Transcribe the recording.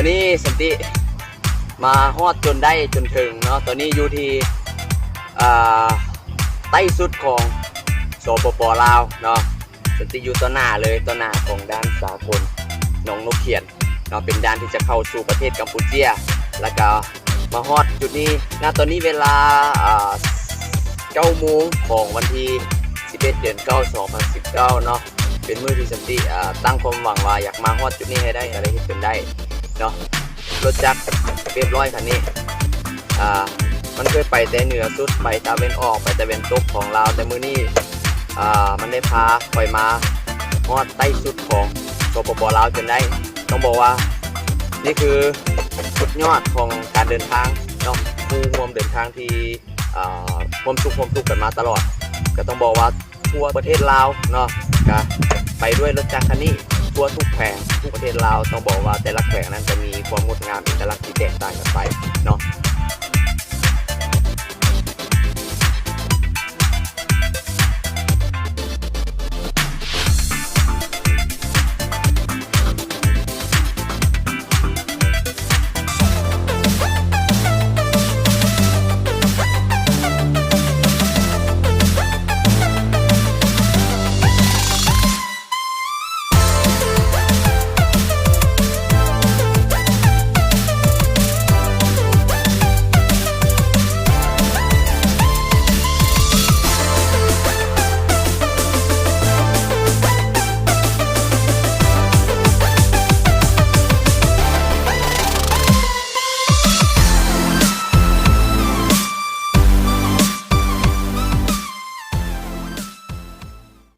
ນີ້ສັນຕິມາຮອດຈົນໄດ້ຈົນເຖິງເນາະ ຕອນນີ້ຢູ່ທີ່ ອ່າ ໃຕ້ສຸດຂອງ ສປປ ລາວເນາະ. ສັນຕິຢູ່ຕໍ່ໜ້າເລີຍ ຕໍ່ໜ້າຂອງດ່ານສາກົນໜອງນົກຂຽນເນາະ ເປັນດ່ານທີ່ຈະເຂົ້າສູ່ປະເທດກຳປູເຈຍ ແລ້ວກໍມາຮອດຈຸດນີ້ ນະຕອນນີ້ເວລາ ອ່າ ເກົ້າໂມງຂອງວັນທີສິບເອັດ ເດືອນເກົ້າ ສອງພັນສິບເກົ້າເນາະ ເປັນມື້ທີ່ສັນຕິ ອ່າ ຕັ້ງຄວາມຫວັງວ່າຢາກມາຮອດຈຸດນີ້ໃຫ້ໄດ້ ກໍໄດ້ເຮັດຈົນໄດ້ເນາະ. ລົດຈັກເອັຟຮ້ອຍຄັນນີ້ ອ່າ ມັນເຄີຍໄປແຕ່ເໜືອສຸດ ໄປຕາເວັນອອກ ໄປຕາເວັນຕົກຂອງລາວ ແຕ່ມື້ນີ້ ອ່າ ມັນໄດ້ພາຂ້ອຍມາຮອດໃຕ້ສຸດຂອງ ສປປ ລາວຈົນໄດ້. ຕ້ອງບອກວ່ານີ້ຄືສຸດຍອດຂອງການເດີນທາງເນາະ ຄູ່ຮ່ວມເດີນທາງທີ່ ອ່າ ຮ່ວມສຸກຮ່ວມທຸກກັນມາຕະຫຼອດ ກໍຕ້ອງບອກວ່າທົ່ວປະເທດລາວເນາະ ກະໄປດ້ວຍລົດຈັກຄັນນີ້ທົ່ວທຸກແຂວງ ທຸກປະເທດລາວ. ຕ້ອງບອກວ່າແຕ່ລະແຂວງນັ້ນຈະມີຄວາມງົດງາມເອກະລັກທີ່ແຕກຕ່າງກັນໄປເນາະ.